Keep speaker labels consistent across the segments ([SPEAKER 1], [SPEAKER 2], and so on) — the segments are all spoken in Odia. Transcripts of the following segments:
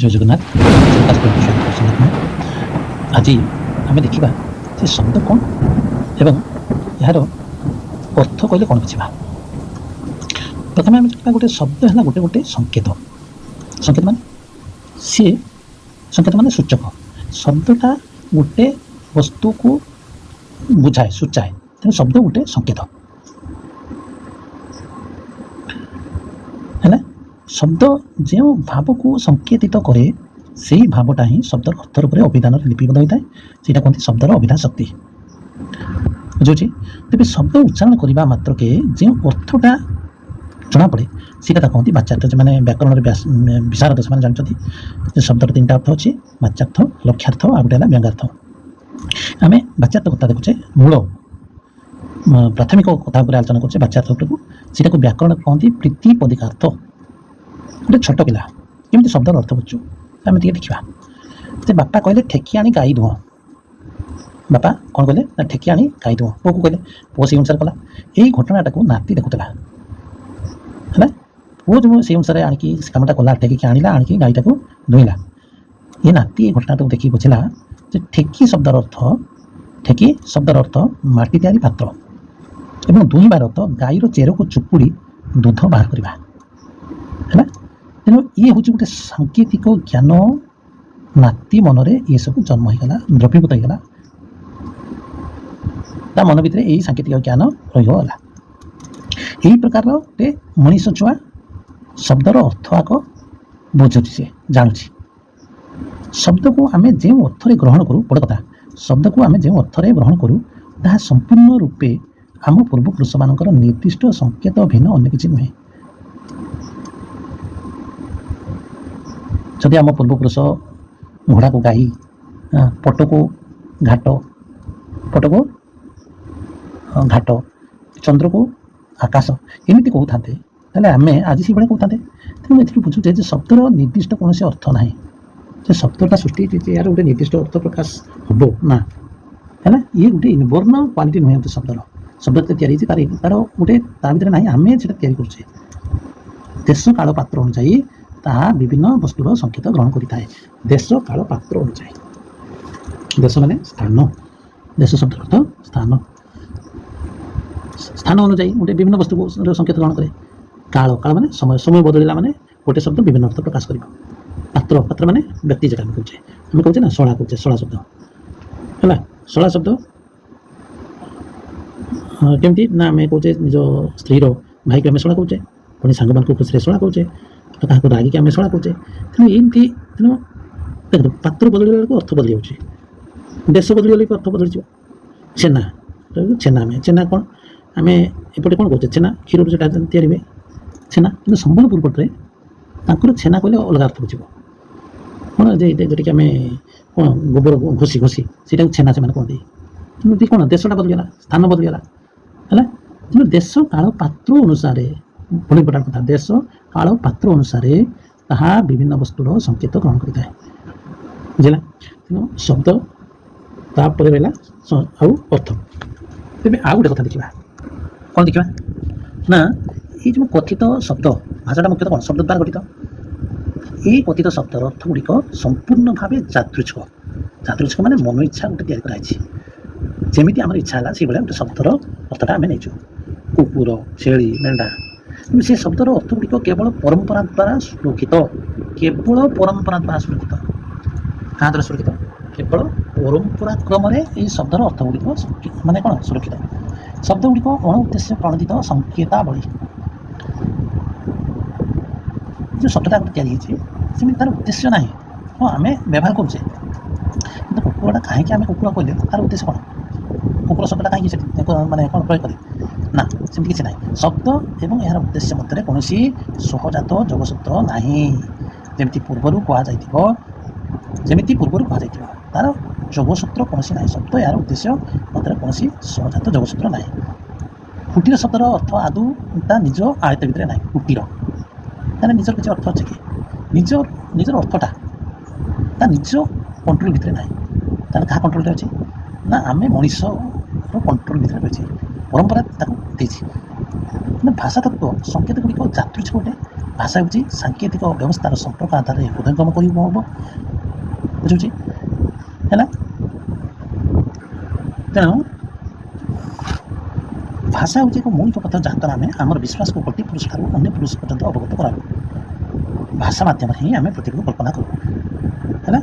[SPEAKER 1] ଜୟ ଜଗନ୍ନାଥ। ଆଜି ଆମେ ଦେଖିବା ଯେ ଶବ୍ଦ କ'ଣ ଏବଂ ଏହାର ଅର୍ଥ କହିଲେ କ'ଣ ବୁଝିବା। ପ୍ରଥମେ ଆମେ ଦେଖିବା, ଗୋଟେ ଶବ୍ଦ ହେଲା ଗୋଟେ ଗୋଟେ ସଂକେତ। ସଂକେତ ମାନେ ସିଏ, ସଂକେତ ମାନେ ସୂଚକ। ଶବ୍ଦଟା ଗୋଟେ ବସ୍ତୁକୁ ବୁଝାଏ, ସୂଚାଏ। ତେଣୁ ଶବ୍ଦ ଗୋଟେ ସଂକେତ ହେଲା। ଶବ୍ଦ ଯେଉଁ ଭାବକୁ ସଂକେତିତ କରେ, ସେଇ ଭାବଟା ହିଁ ଶବ୍ଦର ଅର୍ଥ ରୂପରେ ଅଭିଧାନରେ ଲିପିବଦ୍ଧ ହୋଇଥାଏ। ସେଇଟା କୁହନ୍ତି ଶବ୍ଦର ଅଭିଧାନ ଶକ୍ତି। ବୁଝୁଛି? ତେବେ ଶବ୍ଦ ଉଚ୍ଚାରଣ କରିବା ମାତ୍ରକେ ଯେଉଁ ଅର୍ଥଟା ଜଣାପଡ଼େ, ସେଇଟା ତାକୁ କହନ୍ତି ବାଚ୍ୟାର୍ଥ। ଯେଉଁମାନେ ବ୍ୟାକରଣରେ ବିଶାରଦ, ସେମାନେ ଜାଣିଛନ୍ତି ଯେ ଶବ୍ଦର ତିନିଟା ଅର୍ଥ ଅଛି: ବାଚ୍ୟାର୍ଥ, ଲକ୍ଷ୍ୟାର୍ଥ, ଆଉ ଗୋଟେ ହେଲା ବ୍ୟଙ୍ଗାର୍ଥ। ଆମେ ବାଚ୍ୟାର୍ଥ କଥା ଦେଖୁଛେ, ମୂଳ ପ୍ରାଥମିକ କଥା ଉପରେ ଆଲୋଚନା କରୁଛେ, ବାଚ୍ୟାର୍ଥ ଉପରକୁ। ସେଇଟାକୁ ବ୍ୟାକରଣ କହନ୍ତି ପ୍ରୀତିପଦିକାର୍ଥ। ଗୋଟେ ଛୋଟ ପିଲା କେମିତି ଶବ୍ଦର ଅର୍ଥ ବୁଝୁଛୁ, ଆମେ ଟିକେ ଦେଖିବା। ଯେ ବାପା କହିଲେ, "ଠେକି ଆଣି ଗାଈ ଦୁହଁ।" ବାପା କ'ଣ କହିଲେ ନା, "ଠେକି ଆଣି ଗାଈ ଦୁହଁ" ପୁଅକୁ କହିଲେ। ପୁଅ ସେଇ ଅନୁସାରେ କଲା। ଏଇ ଘଟଣାଟାକୁ ନାତି ଦେଖୁଥିଲା। ହେଲା, ପୁଅ ଯେଉଁ ସେଇ ଅନୁସାରେ ଆଣିକି ସେ କାମଟା କଲା, ଠେକିକି ଆଣିଲା, ଆଣିକି ଗାଈଟାକୁ ଦୁହିଁଲା। ଏ ନାତି ଏ ଘଟଣାଟାକୁ ଦେଖିକି ବୁଝିଲା ଯେ ଠେକି ଶବ୍ଦର ଅର୍ଥ, ଠେକି ଶବ୍ଦର ଅର୍ଥ ମାଟି ତିଆରି ପାତ୍ର ଏବଂ ଦୁହିଁବାର ଅର୍ଥ ଗାଈର ଚେରକୁ ଚୁପୁଡ଼ି ଦୁଧ ବାହାର କରିବା। ହେଲା, ତେଣୁ ଇଏ ହେଉଛି ଗୋଟେ ସାଙ୍କେତିକ ଜ୍ଞାନ। ନାତି ମନରେ ଏସବୁ ଜନ୍ମ ହେଇଗଲା, ଦ୍ରବୀଭୂତ ହେଇଗଲା। ତା ମନ ଭିତରେ ଏଇ ସାଙ୍କେତିକ ଜ୍ଞାନ ରହିଗଲା। ଏହି ପ୍ରକାରର ଗୋଟେ ମଣିଷ ଛୁଆ ଶବ୍ଦର ଅର୍ଥ ଆଗ ବୁଝୁଛି, ସେ ଜାଣୁଛି। ଶବ୍ଦକୁ ଆମେ ଯେଉଁ ଅର୍ଥରେ ଗ୍ରହଣ କରୁ, ବଡ଼ କଥା, ଶବ୍ଦକୁ ଆମେ ଯେଉଁ ଅର୍ଥରେ ଗ୍ରହଣ କରୁ, ତାହା ସମ୍ପୂର୍ଣ୍ଣ ରୂପେ ଆମ ପୂର୍ବପୁରୁଷମାନଙ୍କର ନିର୍ଦ୍ଦିଷ୍ଟ ସଂକେତ ଭିନ୍ନ ଅନ୍ୟ କିଛି ନୁହେଁ। ଯଦି ଆମ ପୂର୍ବପୁରୁଷ ଘୋଡ଼ାକୁ ଗାଈ, ପଟକୁ ଘାଟ, ପଟକୁ ଘାଟ, ଚନ୍ଦ୍ରକୁ ଆକାଶ ଏମିତି କହୁଥାନ୍ତେ, ତାହେଲେ ଆମେ ଆଜି ସେଇଭଳିଆ କହୁଥାନ୍ତେ। ତେଣୁ ଏଥିରୁ ବୁଝୁଛେ ଯେ ଶବ୍ଦର ନିର୍ଦ୍ଦିଷ୍ଟ କୌଣସି ଅର୍ଥ ନାହିଁ। ସେ ଶବ୍ଦଟା ସୃଷ୍ଟି ହେଇଛି ଯେ ଏହାର ଗୋଟେ ନିର୍ଦ୍ଦିଷ୍ଟ ଅର୍ଥ ପ୍ରକାଶ ହେବ ନା ହେଲା। ଇଏ ଗୋଟେ ଇନବର୍ଣ୍ଣ କ୍ୱାଲିଟି ନୁହେଁ ଗୋଟେ ଶବ୍ଦର। ଶବ୍ଦ ଯେତେ ତିଆରି ହେଇଛି, ତାର ତାର ଗୋଟେ ତା ଭିତରେ ନାହିଁ, ଆମେ ସେଟା ତିଆରି କରୁଛେ। ଦେଶ କାଳ ପାତ୍ର ଅନୁଯାୟୀ ତାହା ବିଭିନ୍ନ ବସ୍ତୁର ସଂକେତ ଗ୍ରହଣ କରିଥାଏ। ଦେଶ କାଳ ପାତ୍ର ଅନୁଯାୟୀ। ଦେଶ ମାନେ ସ୍ଥାନ। ଦେଶ ଶବ୍ଦର ଅର୍ଥ ସ୍ଥାନ। ସ୍ଥାନ ଅନୁଯାୟୀ ଗୋଟେ ବିଭିନ୍ନ ବସ୍ତୁକୁ ସଂକେତ ଗ୍ରହଣ କରେ। କାଳ, କାଳ ମାନେ ସମୟ। ସମୟ ବଦଳିଲା ମାନେ ଗୋଟେ ଶବ୍ଦ ବିଭିନ୍ନ ଅର୍ଥ ପ୍ରକାଶ କରିବ। ପାତ୍ର, ପାତ୍ର ମାନେ ବ୍ୟକ୍ତି, ଯେଟା ଆମେ କହୁଛେ, ଆମେ କହୁଛେ ନା ଶଳା କହୁଛେ। ଶଳା ଶବ୍ଦ ହେଲା, ଶଳା ଶବ୍ଦ କେମିତି ନା ଆମେ କହୁଛେ, ନିଜ ସ୍ତ୍ରୀର ଭାଇକୁ ଆମେ ଶଳା କହୁଛେ, ପୁଣି ସାଙ୍ଗମାନଙ୍କୁ ଖୁସିରେ ଶଳା କହୁଛେ, ତ କାହାକୁ ରାଗିକି ଆମେ ଶଳା କହୁଛେ। ତେଣୁ ଏମିତି, ତେଣୁ ଦେଖନ୍ତୁ, ପାତ୍ର ବଦଳିଲା ବେଳକୁ ଅର୍ଥ ବଦଳି ଯାଉଛି। ଦେଶ ବଦଳିଗଲେ ବି ଅର୍ଥ ବଦଳିଯିବ। ଛେନା, ଛେନା, ଆମେ ଛେନା କ'ଣ, ଆମେ ଏପଟେ କ'ଣ କହୁଛେ? ଛେନା, କ୍ଷୀରରୁ ସେଟା ତିଆରି ହୁଏ ଛେନା। କିନ୍ତୁ ସମ୍ବଲପୁର ପଟରେ ତାଙ୍କର ଛେନା କହିଲେ ଅଲଗା ଅର୍ଥ ବୁଝିବ। କ'ଣ ଯେ ଯେଉଁଟାକି ଆମେ କ'ଣ ଗୋବର ଘଷି, ଘଷି ସେଇଟାକୁ ଛେନା ସେମାନେ କୁହନ୍ତି। ଏମିତି କ'ଣ ଦେଶଟା ବଦଳିଗଲା, ସ୍ଥାନ ବଦଳିଗଲା। ହେଲା, ତେଣୁ ଦେଶ କାଳ ପାତ୍ର ଅନୁସାରେ, ପୁଣି ଇମ୍ପୋର୍ଟାଣ୍ଟ କଥା, ଦେଶ କାଳ ପାତ୍ର ଅନୁସାରେ ତାହା ବିଭିନ୍ନ ବସ୍ତୁର ସଂକେତ ଗ୍ରହଣ କରିଥାଏ। ବୁଝିଲା? ତେଣୁ ଶବ୍ଦ, ତାପରେ ରହିଲା ଆଉ ଅର୍ଥ। ତେବେ ଆଉ ଗୋଟେ କଥା ଦେଖିବା। କ'ଣ ଦେଖିବା ନା, ଏଇ ଯେଉଁ କଥିତ ଶବ୍ଦ, ଭାଷାଟା ମୁଖ୍ୟତଃ କ'ଣ? ଶବ୍ଦ ଦ୍ୱାରା ଗଠିତ। ଏଇ କଥିତ ଶବ୍ଦର ଅର୍ଥ ଗୁଡ଼ିକ ସମ୍ପୂର୍ଣ୍ଣ ଭାବେ ଯାଦୃଚ୍ଛିକ। ଯାଦୃଚ୍ଛିକ ମାନେ ମନ ଇଚ୍ଛା ଗୋଟେ ତିଆରି କରାଯାଇଛି। ଯେମିତି ଆମର ଇଚ୍ଛା ହେଲା, ସେଇଭଳିଆ ଗୋଟେ ଶବ୍ଦର ଅର୍ଥଟା ଆମେ ନେଇଛୁ, କୁକୁର, ଛେଳି, ମେଣ୍ଢା। କିନ୍ତୁ ସେ ଶବ୍ଦର ଅର୍ଥ ଗୁଡ଼ିକ କେବଳ ପରମ୍ପରା ଦ୍ୱାରା ସୁରକ୍ଷିତ। କେବଳ ପରମ୍ପରା ଦ୍ୱାରା ସୁରକ୍ଷିତ। କାହା ଦ୍ୱାରା ସୁରକ୍ଷିତ? କେବଳ ପରମ୍ପରା କ୍ରମରେ ଏଇ ଶବ୍ଦର ଅର୍ଥ ଗୁଡ଼ିକ ମାନେ କ'ଣ ସୁରକ୍ଷିତ। ଶବ୍ଦ ଗୁଡ଼ିକ ଅଣ ଉଦ୍ଦେଶ୍ୟ ପ୍ରଣୋଦିତ ସଂକେତାବଳୀ। ଯେଉଁ ଶବ୍ଦଟା ଗୋଟେ ତିଆରି ହେଇଛି, ସେମିତି ତାର ଉଦ୍ଦେଶ୍ୟ ନାହିଁ। ହଁ, ଆମେ ବ୍ୟବହାର କରୁଛେ, କିନ୍ତୁ କୁକୁରଟା କାହିଁକି ଆମେ କୁକୁର କହିଲେ, ତାର ଉଦ୍ଦେଶ୍ୟ କ'ଣ? କୁକୁର ଶବ୍ଦଟା କାହିଁକି ସେଠି ମାନେ କ'ଣ ପ୍ରୟୋଗ କଲେ ନା, ସେମିତି କିଛି ନାହିଁ। ଶବ୍ଦ ଏବଂ ଏହାର ଉଦ୍ଦେଶ୍ୟ ମଧ୍ୟରେ କୌଣସି ସହଜାତ ଯୋଗସୂତ୍ର ନାହିଁ। ଯେମିତି ପୂର୍ବରୁ କୁହାଯାଇଥିବ, ଯେମିତି ପୂର୍ବରୁ କୁହାଯାଇଥିବ, ତାର ଯୋଗସୂତ୍ର କୌଣସି ନାହିଁ। ଶବ୍ଦ ଏହାର ଉଦ୍ଦେଶ୍ୟ ମଧ୍ୟରେ କୌଣସି ସହଜାତ ଯୋଗସୂତ୍ର ନାହିଁ। କୁଟୀର ଶବ୍ଦର ଅର୍ଥ ଆଦୌ ତା ନିଜ ଆୟତ୍ତ ଭିତରେ ନାହିଁ। କୁଟୀର ତାହେଲେ ନିଜର କିଛି ଅର୍ଥ ଅଛି କି? ନିଜର ଅର୍ଥଟା ତା ନିଜ କଣ୍ଟ୍ରୋଲ ଭିତରେ ନାହିଁ। ତାହେଲେ କାହା କଣ୍ଟ୍ରୋଲରେ ଅଛି ନା, ଆମେ ମଣିଷର କଣ୍ଟ୍ରୋଲ ଭିତରେ ରହିଛି। ପରମ୍ପରା ତାକୁ ଦେଇଛି। ମାନେ ଭାଷା ତତ୍ତ୍ୱ ସଂକେତ ଗୁଡ଼ିକ ଯାଦୃଚ୍ଛିକ ଗୋଟେ। ଭାଷା ହେଉଛି ସାଙ୍କେତିକ ବ୍ୟବସ୍ଥାର ସମ୍ପର୍କ ଆଧାରରେ ହୃଦୟଙ୍ଗମ କରି ହେବ। ବୁଝୁଛି ହେଲା? ତେଣୁ ଭାଷା ହେଉଛି ଏକ ମୌଳିକ ପଥ, ଯାହାଦ୍ୱାରା ଆମେ ଆମର ବିଶ୍ୱାସକୁ ଗୋଟିଏ ପୁରୁଷ ଠାରୁ ଅନ୍ୟ ପୁରୁଷ ପର୍ଯ୍ୟନ୍ତ ଅବଗତ କରାଉ। ଭାଷା ମାଧ୍ୟମରେ ହିଁ ଆମେ ପୃଥିବୀକୁ କଳ୍ପନା କରୁ। ହେଲା?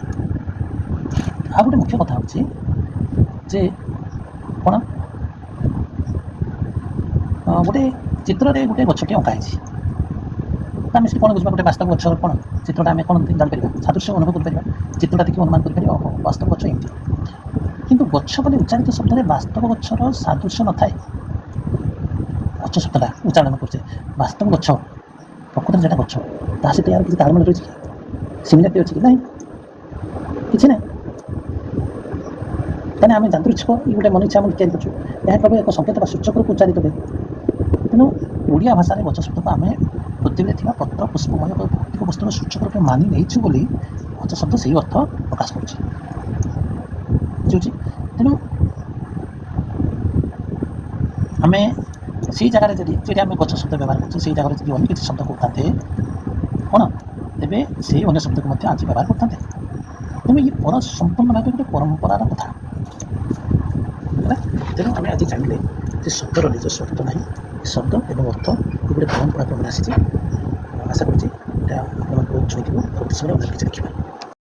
[SPEAKER 1] ଆଉ ଗୋଟେ ମୁଖ୍ୟ କଥା ହେଉଛି ଯେ କ'ଣ ଗୋଟେ ଚିତ୍ରରେ ଗୋଟେ ଗଛଟି ଅଙ୍କା ହେଇଛି ତ ଆମେ ସେଠି କ'ଣ ବୁଝିବା? ଗୋଟେ ବାସ୍ତବ ଗଛର କ'ଣ ଚିତ୍ରଟା ଆମେ କ'ଣ ଜାଣିପାରିବା? ସାଦୃଶ୍ୟ ଅନୁଭବ କରିପାରିବା। ଚିତ୍ରଟା ଦେଖି ଅନୁମାନ କରିପାରିବା, ଓହୋ, ବାସ୍ତବ ଗଛ ଏମିତି। କିନ୍ତୁ ଗଛ ବୋଲି ଉଚ୍ଚାରିତ ଶବ୍ଦରେ ବାସ୍ତବ ଗଛର ସାଦୃଶ୍ୟ ନଥାଏ। ଗଛ ଶବ୍ଦଟା ଉଚ୍ଚାରଣ କରୁଛେ, ବାସ୍ତବ ଗଛ ପ୍ରକୃତରେ ଯେଉଁଟା ଗଛ, ତା ସହିତ ଏହାର କିଛି ତାଳମେଳ ରହିଛି କି? ସିମିଲାରିଟି ଅଛି କି? ନାହିଁ, କିଛି ନାହିଁ। ତାହେଲେ ଆମେ ଯାଦୃଚ୍ଛିକ ଏଇ ଗୋଟେ ମନ ଇଚ୍ଛା ଆମେ ତିଆରି କରୁଛୁ। ଏହା କେବଳ ଏକ ସଂକେତ ବା ସୂଚକ ରୂପେ ଉଚ୍ଚାରିତ ହୁଏ। ତେଣୁ ଓଡ଼ିଆ ଭାଷାରେ ଗଛ ଶବ୍ଦକୁ ଆମେ ପୃଥିବୀରେ ଥିବା ପତ୍ର ପୁଷ୍ପମୟ ଏକ ଭୌତିକ ବସ୍ତୁର ସୂଚକ ରୂପେ ମାନି ନେଇଛୁ ବୋଲି ଗଛ ଶବ୍ଦ ସେଇ ଅର୍ଥ ପ୍ରକାଶ କରୁଛି। ବୁଝୁଛି? ତେଣୁ ଆମେ ସେଇ ଜାଗାରେ ଯଦି, ଯେଉଁଠି ଆମେ ଗଛ ଶବ୍ଦ ବ୍ୟବହାର କରୁଛେ, ସେଇ ଜାଗାରେ ଯଦି ଅନ୍ୟ କିଛି ଶବ୍ଦ କହୁଥାନ୍ତେ କ'ଣ, ତେବେ ସେଇ ଅନ୍ୟ ଶବ୍ଦକୁ ମଧ୍ୟ ଆଜି ବ୍ୟବହାର କରିଥାନ୍ତେ। ତେଣୁ ଇଏ ସମ୍ପୂର୍ଣ୍ଣ ଭାବେ ଗୋଟେ ପରମ୍ପରାର କଥା ହେଲା। ତେଣୁ ଆମେ ଆଜି ଜାଣିଲେ ଯେ ଶବ୍ଦର ନିଜସ୍ୱ ଅର୍ଥ ନାହିଁ। ଶବ୍ଦ ଏବଂ ଅର୍ଥ ଗୋଟେ ପରମ୍ପରା କ୍ରମରେ ଆସିଛି। ଆଶା କରୁଛି ଏଇଟା ଆପଣମାନଙ୍କୁ ଛୁଇଁଥିବ। ପରବର୍ତ୍ତୀ ସମୟରେ ଅନ୍ୟ କିଛି ଦେଖିବା।